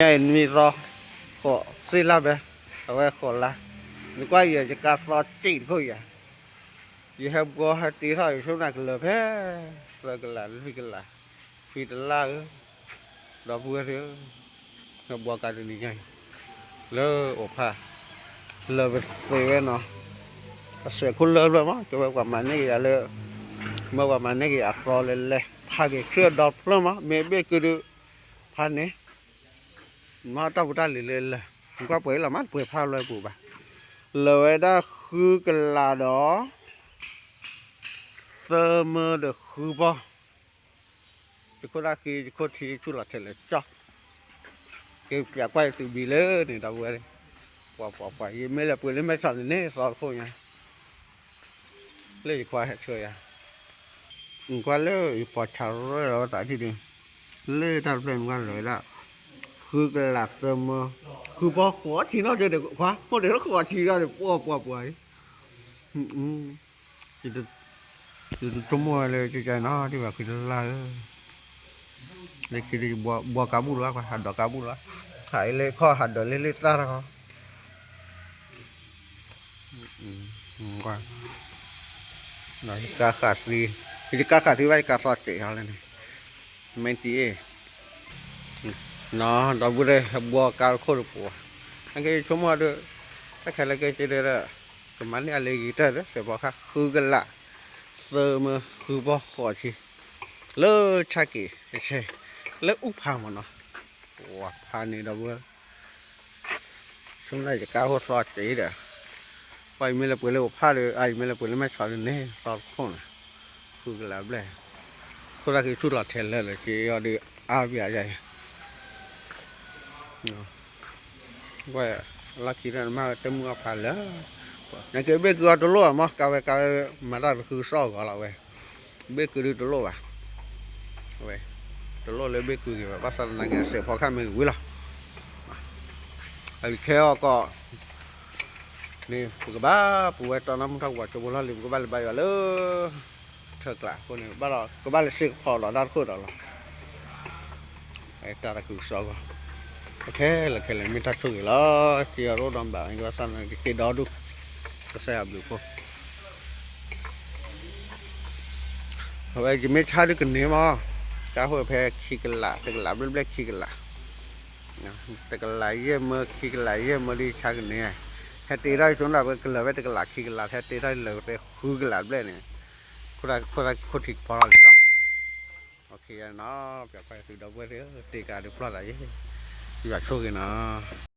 နမ့ၢ်သီ ဃိးသ့ၣ်လါဘဲ, အဝဲဃိးလါ, နကွၢ်ယဲ ယကါသီစံးတခိၣ်ယၤ, ယဟဲဘှီဟဲတ့ထီၣ် ယဆိကမိၣ်ကလၢၤဖဲ သၢကလး လွံၢ်ကလး ခွံတလါဧၢ, ဒီပုၢ်ဝဲၢ်သ့ၣ်ဧၢ, ဟဲဘှီကါတနံၤညါအံၤ လၢအိၣ်ဖး လၢပသ့ဝဲနီၤ, အစဲးခိၣ်လၢဖျၢၣ်မး ကဝဲပှၤမၤန့ၢ်က့ၤယၤလၢ မ့ၢ်ပှၤမၤန့ၢ်က့ၤယၤအသီလဲၤလဲၤ ဖးက့ၤဆၢဒီဖျၢၣ်မး မ့ၢ်ဘ့ၣ်ကုဒု ဖးန့ၣ် မ့ၢ်တၢ်ဖိတၢ်လံၤလၢလၢ နကွၢ်ပှဲၤလီၤမး တပှဲၤဖးလွဲပူၤဘၣ်, လၢာ်ဝဲဒၣ်ဃုကလးဒီး သၢမၢဒီးဃုဘီ ယခိၣ်တၢ်ဃံ ယခိၣ်ထံ ဆူၣ်လီၤထဲလဲၣ်ကၠီ, ကဲပျးကွၢ်ယသုးဘံလၢန့ၣ် ဒီပုၢ်ဝဲၢ်, ပှၤပှၤပှၤ ယမ့ၢ်လဲၤပှ့ၤလၢမဲဆီးန့ၣ်န့ၣ် သီတခိၣ်ညါ, လၢယခွါဟဲဆှၢယၤ, နကွၢ်လၢယပီၤဆးရဲၣ်လီၤဝဲသးထံၣ်ဒုး, လၢတၢ်တဖျၢၣ်နကွၢ်လၢာ်ဝဲဒၣ် ဃုကလးသၢမၢ, ဃုဘီဃိးဆံနီၤ တဲခွါ မိၢ်တဲလၢဃိးဆံနီၤန့ၣ် ပှၤပှၤပှၤ ယတဆိကမိၣ်ဝဲလၢကကဲနီၤ ဒ်ဘၣ်ဃံတလါဧၢ, လၢခံဒုး ဘှီကါဘူၣ်လီၤ ဟးဒီးကါဘူၣ်လီၤ, ဟးအံၤလၢခီၣ်ဟးဒီးလၢလၢတၢ်တခီ, ကါဃးသံ, ယကါဃးသံဘၣ် ယကါသီစဲးဟီလၢန့ၣ်, မ့ၢ်တံၤအ့ၣ် နီၤ ဒီပုၢ်ဝဲၢ် ဟဲဘှီကါတခိၣ်တပူၤ, အကဲယဆိကမိၣ်ဒီး တၢ်ခဲလၢာ်ကဲက့ၤဒီး ကမၤန့ၢ်အလၢဂ့ၤတၢ်ဒီး စဲးဖီခါ ဃုကလး သၢမၢ ဃုဘီဃိးဆံ, လၢဆါက့ၤ လၢအူဖးမးနီၤ, ပှၤဖးန့ၣ်ဒီပုၢ်ဝဲၢ် ဆိကမိၣ်ယကါအိၣ်သီစဲးဒီး, ပှၤယမ့ၢ်လဲၤပှ့ၤလၢအိၣ်ဖးဒီး အယမ့ၢ်လဲၤပှ့ၤလၢမဲဆီးဒုးန့ၣ် သီတခိၣ်န့ၣ်, ဃုကလးဘျဲၣ်, ခိၣ်တၢ်ဃံဆူၣ်လီၤထဲလဲၣ်လၢက့ၤအီၤဒီး အါပယါယါအံၤ ဝဲလီၢ်ခံဒီးနမ့ၢ်တမုာ်အီၣ်ဖးလၢာ်, နက့ၤဘ့ၣ်ကုအီၤတလိၣ်ဘၣ်မ့ၢ် ကါဝဲကါဝဲ မၤတၢ်တဃုကစီၣ်အဂီၢ်လီၤဝဲ, ဘ့ၣ်ကုဒုတလိၣ်ဘၣ်, ဝဲ, တလိၣ်လၢဘ့ၣ်ကုက့ၤဘၣ် ဘၣ်ဆၣ်သနာ်က့ စဲးဖီခါမ့ၢ်ကဝံၤလီၤ, အခဲအံၤကီး န့ၣ် ပကဘၣ်ပဝဲတီနၢ်မုၢ်ထီၣ်ကဝီၤကၠိဖိလီၢ်လံၤ ပကဘၣ်လဲၤဘါယွၤလၢ ထၢကျးအဃိန့ၣ် ဘၣ်လီၤ ကဘၣ်လဲၤစ့ၢ်ကဖီလီၤတၢ်တခိၣ်ဒီးလီၤ, တၢ်တဃုကစီၣ်အဂီၢ်, အခဲလၢာ်ခဲလၢာ်မ့ၢ်တၢ်ဆိၣ်ဂ့ၤလီၤ, က့ၤအီၤတအိၣ်ဒီးဘၣ် ဘၣ်ဆၣ်သနာ်က့ က့ၤဒီဒူၣ်, ကစၢ်ယွၤဘျုးဖှိၣ် အဝဲယမ့ၢ်ဆါဒုးကန့ၢ်မး, တၢ်ဟိၣ်ဖဲခံကလး တကလးဘျဲၣ်ဘျဲၣ်ခံကလး, တကလးယဲၢ်မၢ ခံကလးယဲၢ်မၢဒ်ဆါကန့ၢ်, ဟဲတ့ထီၣ်ယဆိကမိၣ်လၢပကလၢၤဝဲတကလးခံကလး ဟဲတ့ထီၣ်လၢာ်ဖဲဃုကလးဘျဲၣ်န့ၣ်, ခိၣ်တၢ်ခိၣ်ထံကဖီထီၣ်လံဒီး, အခဲအံၤနီၤ ပၠးကွၢ်သုဒီပုၢ်ဝဲၢ်သ့ၣ်ဧၢ တ့ကါဒုးပျီၢ်သးယဲၢ်, ယွၤဆိၣ်ဂ့ၤနီၤ